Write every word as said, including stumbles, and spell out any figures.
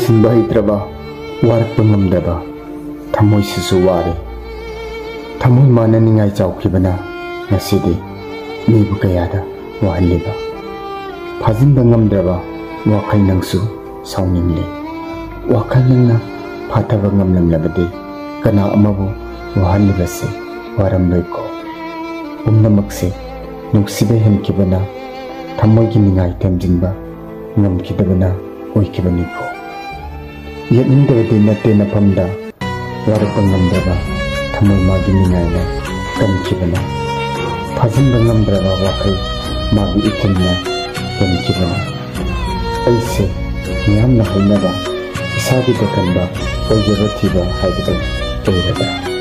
ꯊꯤꯡꯕ ꯍꯩꯇ꯭ꯔꯕ, ꯋꯥꯔꯛꯄ ꯉꯝꯗ꯭ꯔꯕ ꯊꯃꯣꯏꯁꯤꯁꯨ ꯋꯥꯔꯦ꯫ ꯊꯃꯣꯏ ꯃꯥꯅ ꯅꯤꯡꯉꯥꯏ ꯆꯥꯎꯈꯤꯕꯅ ꯉꯁꯤꯗꯤ ꯃꯤꯕꯨ ꯀꯌꯥꯗ ꯋꯥꯍꯜꯂꯤꯕ꯫ ꯐꯥꯖꯤꯟꯕ ꯉꯝꯗ꯭ꯔꯕ ꯋꯥꯈꯜ ꯅꯪꯁꯨ ꯁꯥꯎꯅꯤꯡꯂꯦ꯫ ꯋꯥꯈꯜ ꯅꯪꯅ ꯐꯥꯊꯕ ꯉꯝꯂꯝꯂꯕꯗꯤ ꯀꯅꯥ ꯑꯃꯕꯨ ꯋꯥꯍꯜꯂꯤꯕꯁꯦ ꯋꯥꯔꯝꯂꯣꯏꯀꯣ꯫ ꯄꯨꯝꯅꯃꯛꯁꯦ ꯅꯨꯡꯁꯤꯕ ꯍꯦꯟꯈꯤꯕꯅ, ꯊꯃꯣꯏꯒꯤ ꯅꯤꯡꯉꯥꯏ ꯊꯦꯝꯖꯤꯟꯕ ꯉꯝꯈꯤꯗꯕꯅ ꯑꯣꯏꯈꯤꯕꯅꯤꯀꯣ꯫ ꯌꯦꯠꯅꯤꯡꯗꯕꯗꯤ ꯅꯠꯇꯦ ꯅꯐꯝꯗ, ꯋꯥꯔꯛꯄ ꯉꯝꯗ꯭ꯔꯕ ꯊꯃꯣꯏ ꯃꯥꯒꯤ ꯅꯤꯡꯉꯥꯏꯅ ꯀꯟꯈꯤꯕꯅ, ꯐꯥꯖꯤꯟꯕ ꯉꯝꯗ꯭ꯔꯕ ꯋꯥꯈꯜ ꯃꯥꯒꯤ ꯏꯊꯤꯜꯅ ꯀꯟꯈꯤꯕꯅ꯫ ꯑꯩꯁꯦ ꯃꯤꯌꯥꯝꯅ ꯍꯥꯏꯅꯕ ꯏꯁꯥꯒꯤ ꯇꯣꯀꯟꯕ ꯑꯣꯏꯖꯕ ꯊꯤꯕ ꯍꯥꯏꯕꯗꯨ ꯑꯣꯏꯔꯕ꯭ꯔꯥ?